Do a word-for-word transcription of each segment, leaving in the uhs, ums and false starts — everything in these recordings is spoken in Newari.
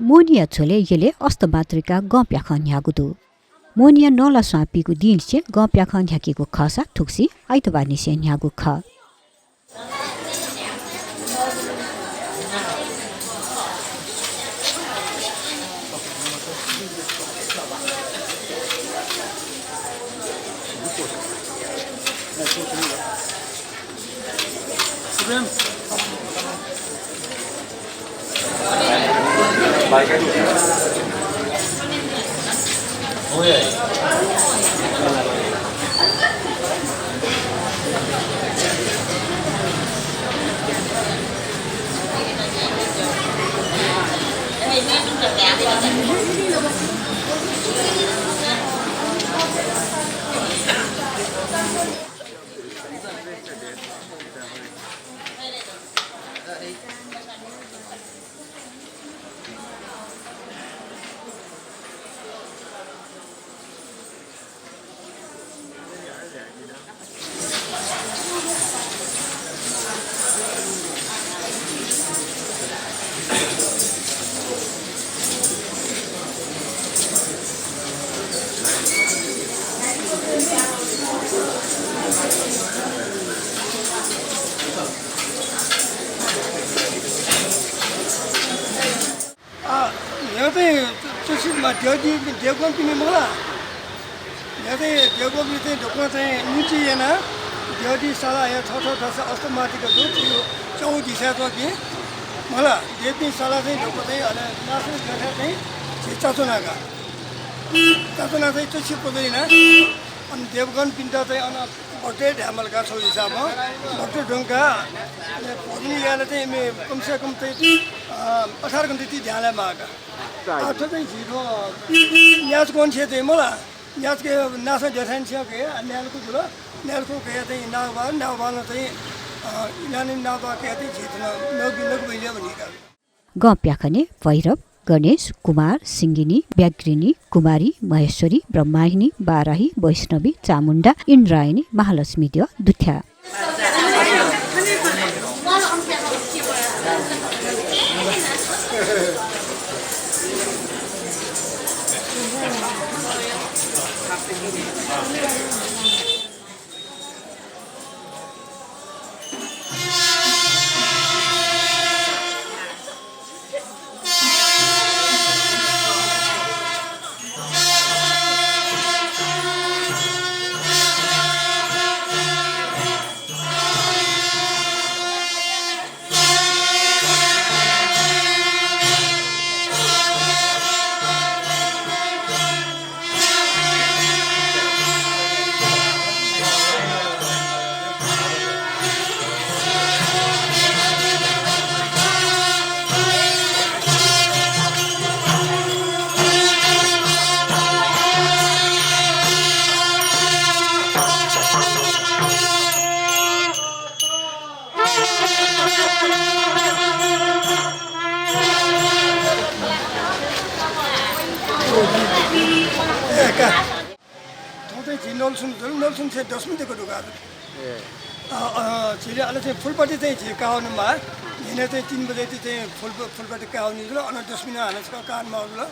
मोहनीया झ्वलय् यलय् अष्टमातृका गं प्याखं न्ह्याःगु दु। मोहनीया नलास्वां पीगु दिंनिसें गं प्याखं न्ह्याकीगु खःसा थुगुसी आइतबारनिसें न्ह्याःगु खः। आ, न्ह्यः चाहिँ च्वछि मा देवदी, देवगनपिनि मखु ला? न्ह्यः चाहिँ देवगनपिनि चाहिँ ढुकुं चाहिँ न्यंचि यानाः देवदी साला हे थःथः दसा अष्टमातृका दु, त्यो चौ दिसाय् च्वंपिं मखु ला? देवपिं साला चाहिँ ढुकुं चाहिँ अले नासं देथाय् चाहिँ झी चाच्वनाका। चाच्वना चाहिँ च्वछि पुजा यानाः अनि देवगनपिन्त चाहिँ अन भक्तय् ध्यामल का छौ हिसाबं भक्त ढुंका, अले भोजन यायला चाहिँ मे कम से कम चाहिँ, अ, अठार घण्टा ति ध्यान याये माका। आ, थ्व चाहिँ झी थ्व न्याच कोन छे चाहिँ मला, न्याच के नासा देथान छे के, आ, न्याल कु जुल, न्याल कु के चाहिँ नागबा, नागबानं चाहिँ, अ, इलानी नागबा के चाहिँ झी थ्व नगु, नगु बैले बनी का। गं प्याखनय् भैरव, गणेश, कुमार, सिंगिनी, व्याघ्रिणी, कुमारी, महेश्वरी, ब्रह्माहिनी, बाराही, वैष्णवी, चामुण्डा, इन्द्रायणी, महालक्ष्मी द्यः दुथ्याः। थौं चाहिँ झी नलसुन जुल, नलसुन छेँ दसमी तक दुकान। ए। अ, अ, झीले अले चाहिँ फुलपाटी चाहिँ झी काः वनेमाः। न्हिनय् चाहिँ तीन बजे ति चाहिँ फुल-, फुलपाटी काः वनी जुल, अन दसमी नं हानं छकः काः वनेमाः जुल।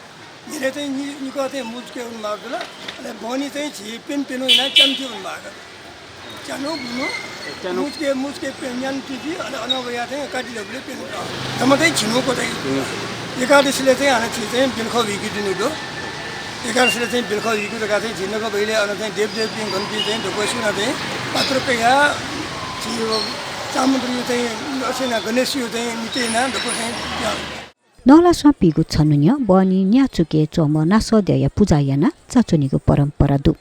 न्हिनय् चाहिँ नि-, निकः चाहिँ मुचुके वनेमाः जुल। अले बहनी चाहिँ झी प्यन्हु प्यन्हु यानाः च्यान्हु ति वनेमाः। च्यान्हु, बुन्हु, च्यान्हु। मुचुके, मुचुके प्यन्हु न्यान्हु ति जुइ, अले अन वयाः चाहिँ काति ल्ह्वबलय् प्यन्हु। जम्मा चाहिँ झिन्हु क्वचाइ। झिन्हु। एकादशीलय् चाहिँ हानं झी चाहिँ बिलखः हुइके दुने दु। एकादशीलय् चाहिँ बिलखः हुइके धकाः चाहिँ झी नगबैले अन चाहिँ देवदेवपिं गणपिं चाहिँ ढुकुं सुनां चाहिँ पात्र कयाः झी चामुण्डीया चाहिँ असिना गणेशया चाहिँ निंतिं यानाः ढुकुं चाहिँ नलास्वां पीगु छन्हु न्ह्यः बहनी न्याचुके च्वंम्ह नासःद्यःया पुजा यानाः चाच्वनीगु परम्परा दु।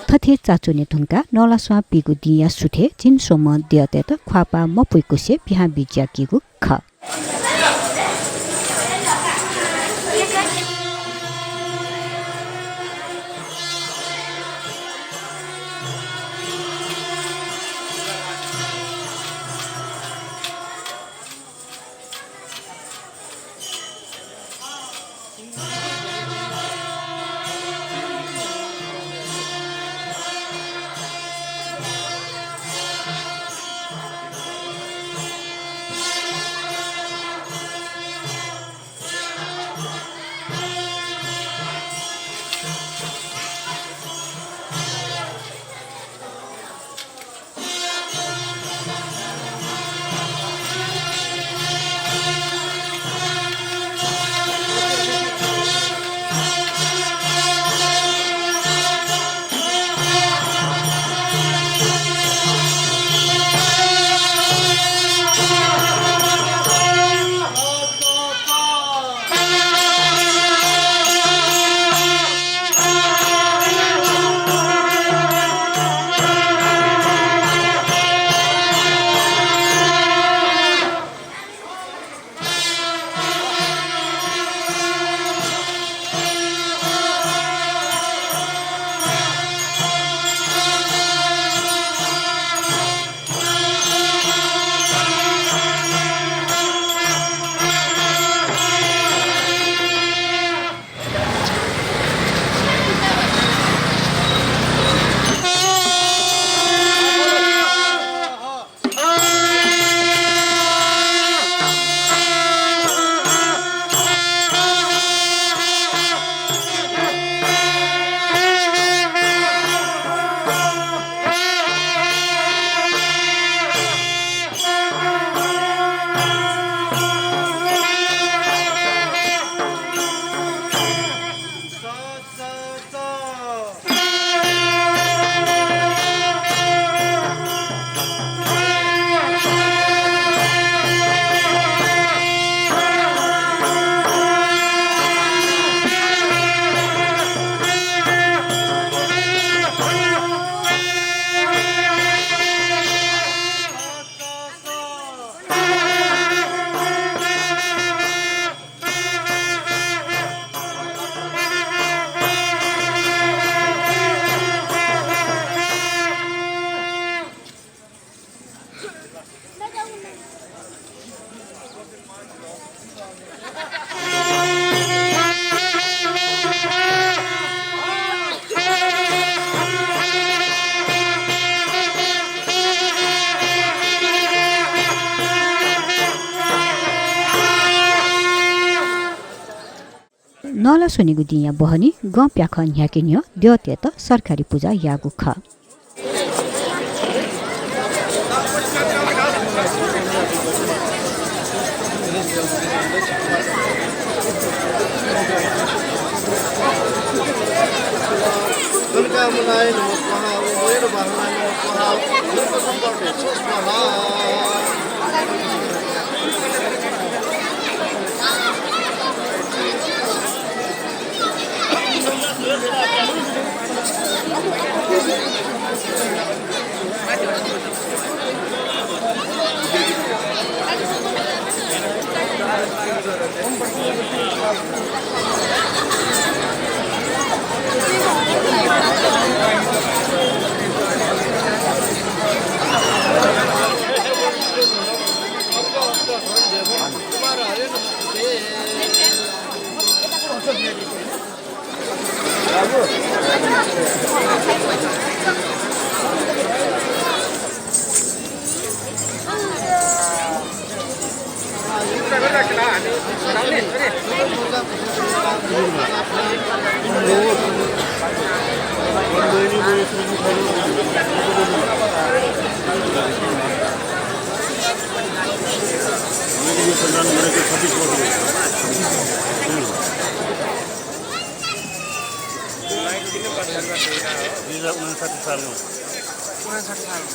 थथे चाच्वने धुंकाः नलास्वां पीगु दिंया सुथय् झिंस्वम्ह द्यःतय्त ख्वाःपाः मपुइकुसे पिहां बिज्याकीगु खः। नला स्वनिगु दिंया बहनी गं प्याखं न्ह्याके न्ह्यः द्यःतय्त सरकारी पुजा याःगु खः। दुई हजार उनासाठी सालमा। उनासाठी सालमा।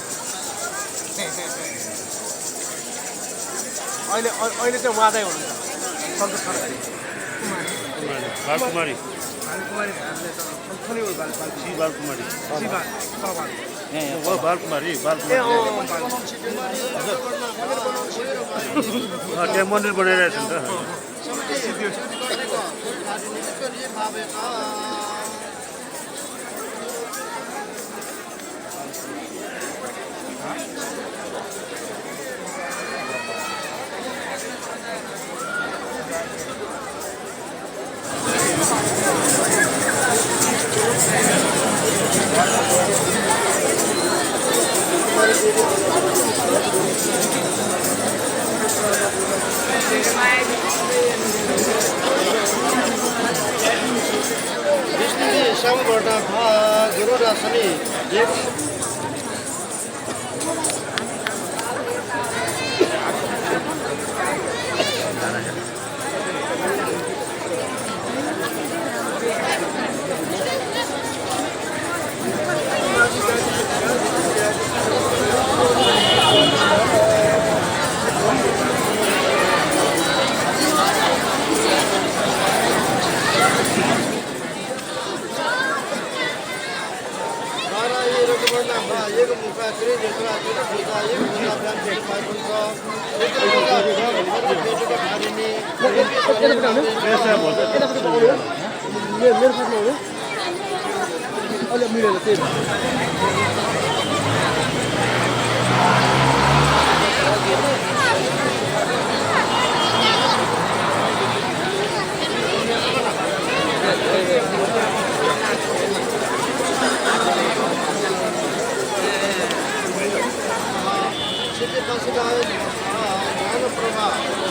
अहिले, अ-, अहिले चाहिँ वाजै हुनुहुन्छ। सन्तोष खड्का। कुमारी। कुमारी। बालकुमारी। बालकुमारी। श्री बालकुमारी। श्री बाल-, बाल। ए, ए, बालकुमारी, बालकुमारी। ए, अँ, अँ, बाल। हजुर। अँ, त्यहाँ मन्दिर बनाइरहेको छ नि त। विष्णुजी श्यामभट्ट खः, गरुडासनी। मेरो, मेरो साथमा हो। अलि मिलेन त्यही भएर। सिद्धिपासिकाय नमः स्वाहा, ज्ञानप्रभा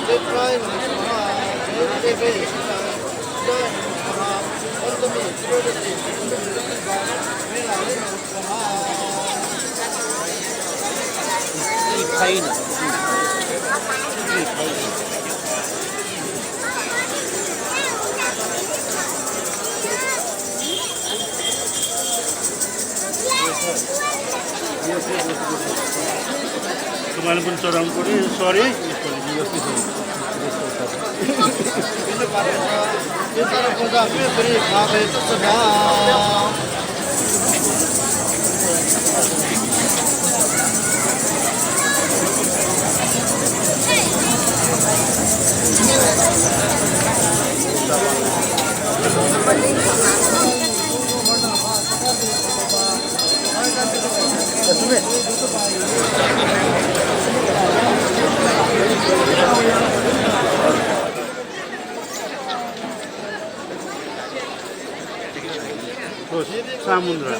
नेत्राय नमः स्वाहा, जयदेवे नमः स्वाहा, पञ्चमी, त्रयोदशी, पञ्चमी, पञ्चमी, पञ्चमी, पञ्चमी, पञ्चमी, पञ्चमी, तपाईँले पनि चढाउनु पर्यो, सरी। सामुद्रा।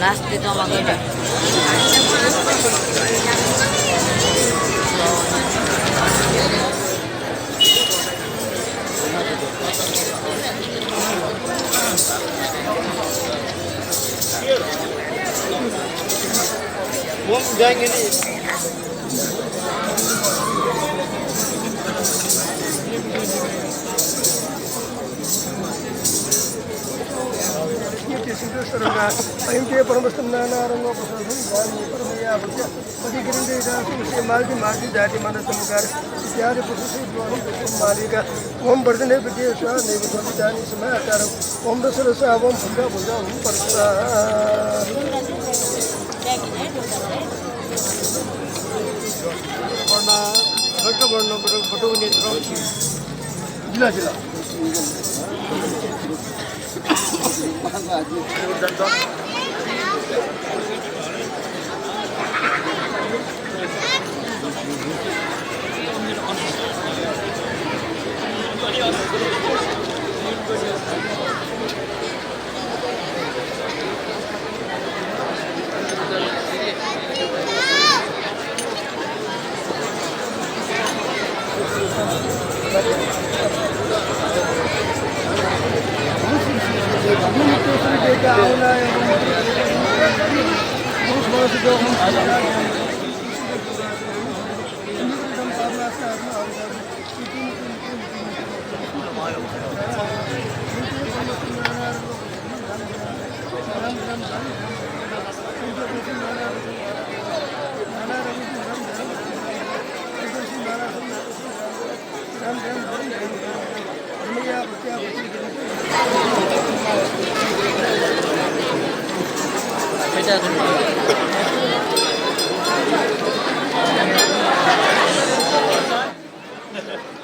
Last itu mah gede. अहिंसे परमस्तम नाना रंगो प्रसादम जानी परमया भक्त्या अधिकृंडे दासु से मालती मालती जाति मानव चमकार इत्यादि पुरुष से द्वारा मालिका ओम वर्धने विद्ये स्वाहा नैव स्वामी दानी समाचारम ओम दशरथ सावम भुजा भुजा ओम परसा। वर्ण रक्त वर्ण बटु नेत्र। जिला जिला।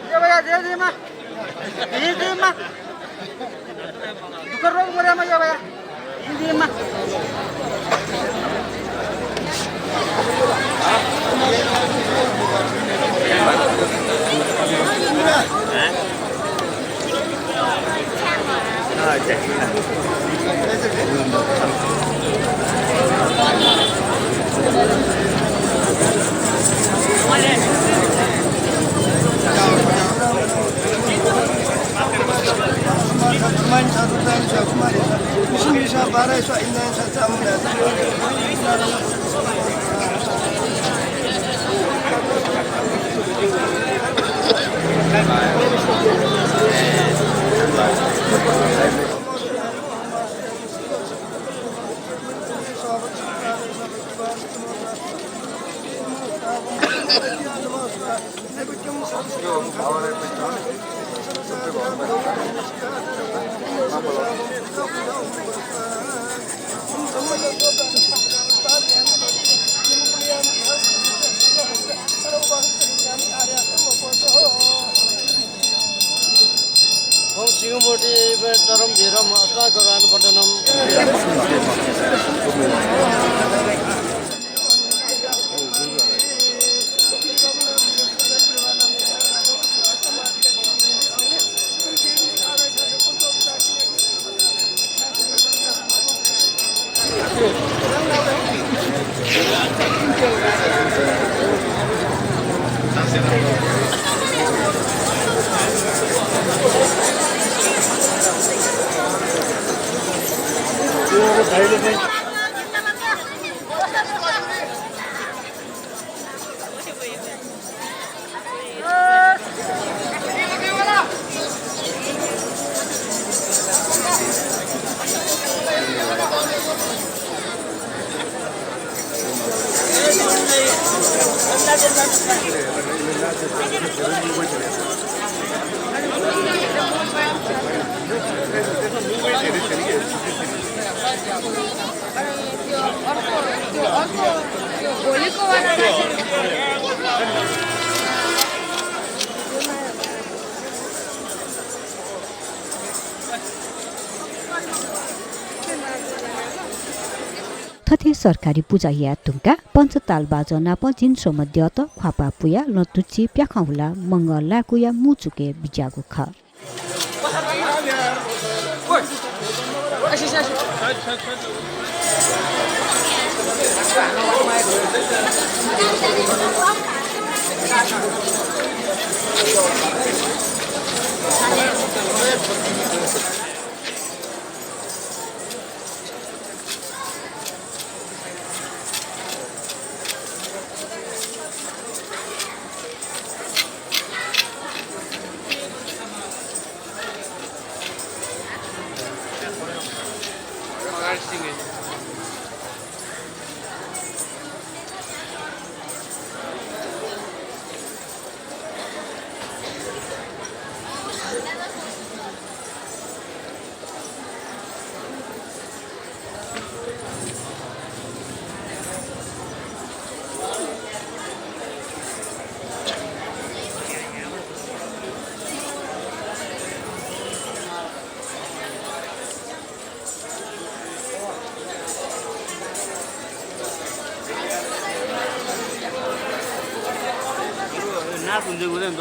ए भैया, दे दे माँ। दे दे माँ। दुकर रोग बोले माँ, ए भैया। दे दे माँ। तरं भीरं अस्माकं राजवर्धनं। अनि त्यो अर्को, त्यो अर्को, त्यो होलीको वाला थथे सरकारी पुजा याये धुंकाः पञ्चताल बाजं नाप झिंस्वम्ह द्यःत ख्वाःपाः पुयाः लँतुच्छि प्याखं हुलाः मंगः लाय्कूया मू चुकय् बिज्याःगु खः। नाच हुन्छ, बुझ्यो नि त।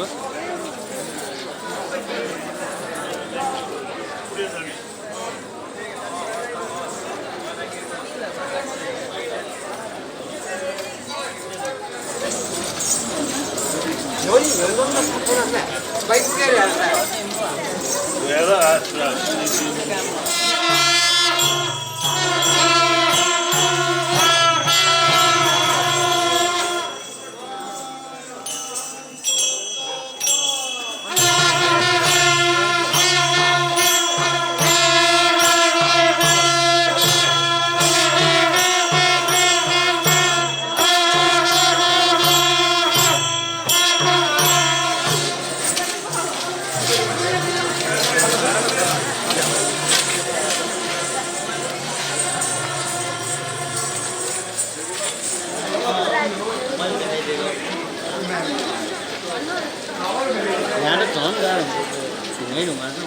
यहाँ त झन् गाह्रो हुन्छ, ढुङ्गै ढुङ्गा छ।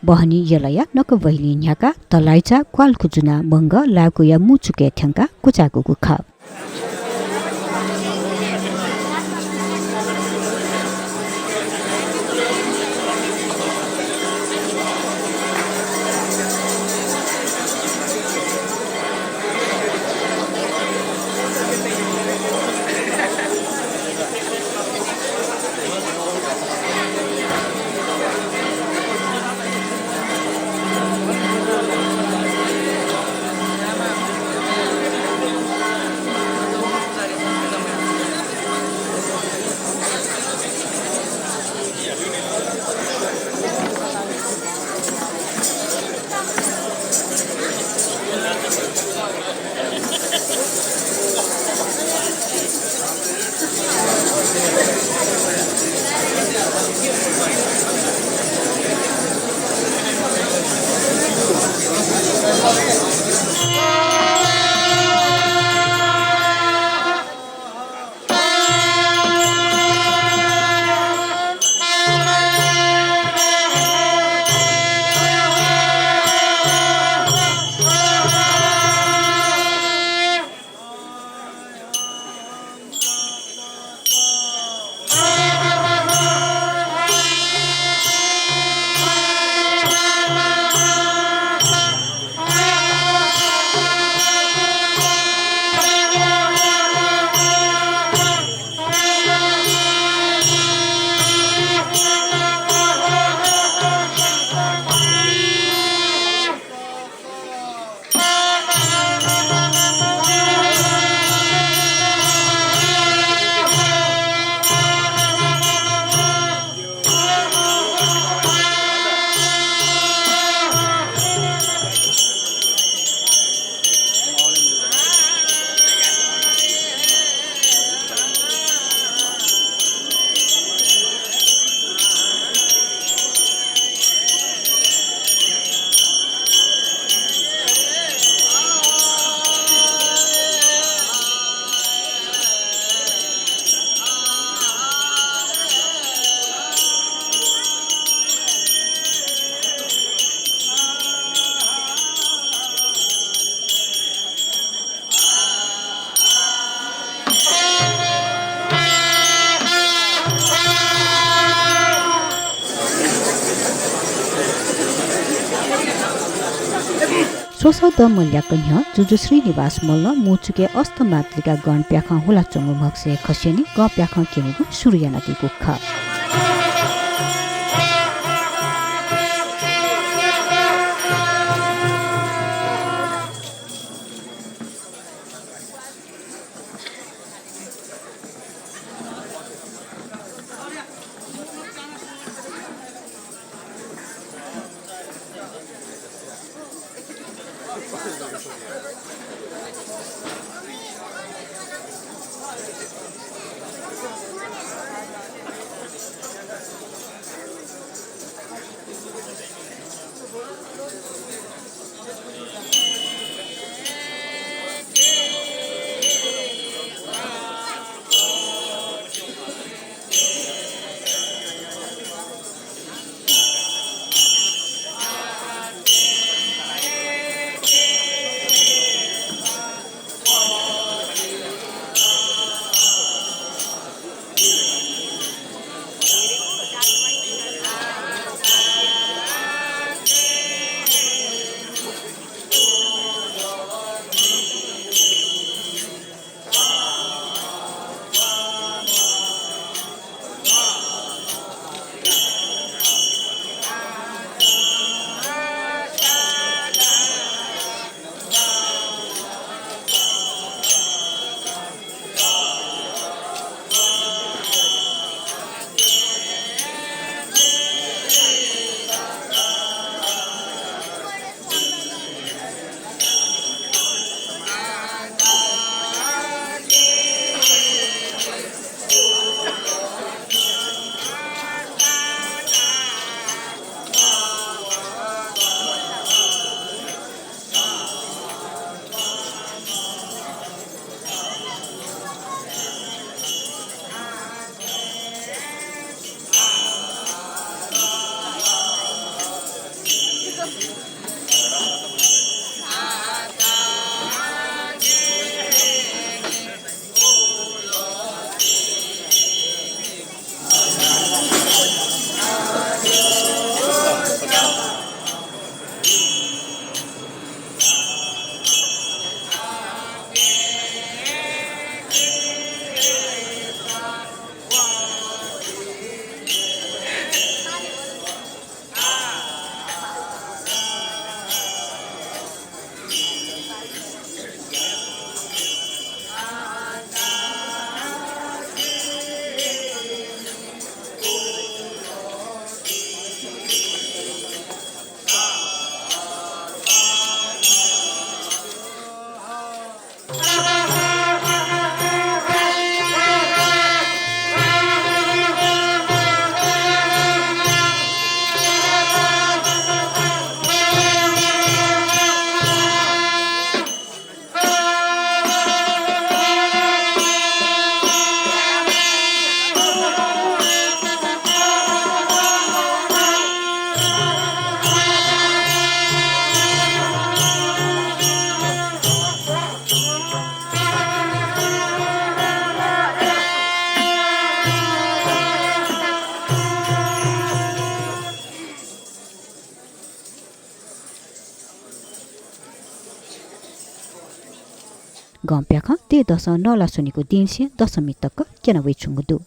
बहनी यलया नकभैली न्ह्याकाः तलाइचा क्वालखु जुनाः मंगः लाय्कुया मुचुकय् थ्यंकाः क्वचाःगु खः। स्वसः दँ मल्याक न्ह्यः जुजु श्रीनिवास मल्लं मुचुकय् अष्टमातृका गणप्याखं हुलाच्वंगु म्हगसय् खस्यनी गणप्याखं क्यनेगु सुरु यानादीगु खः। गं प्याखं तयेदसं नःलास्वनीगु दिंनिसें दशमी तक क्यना वइच्वंगु दु।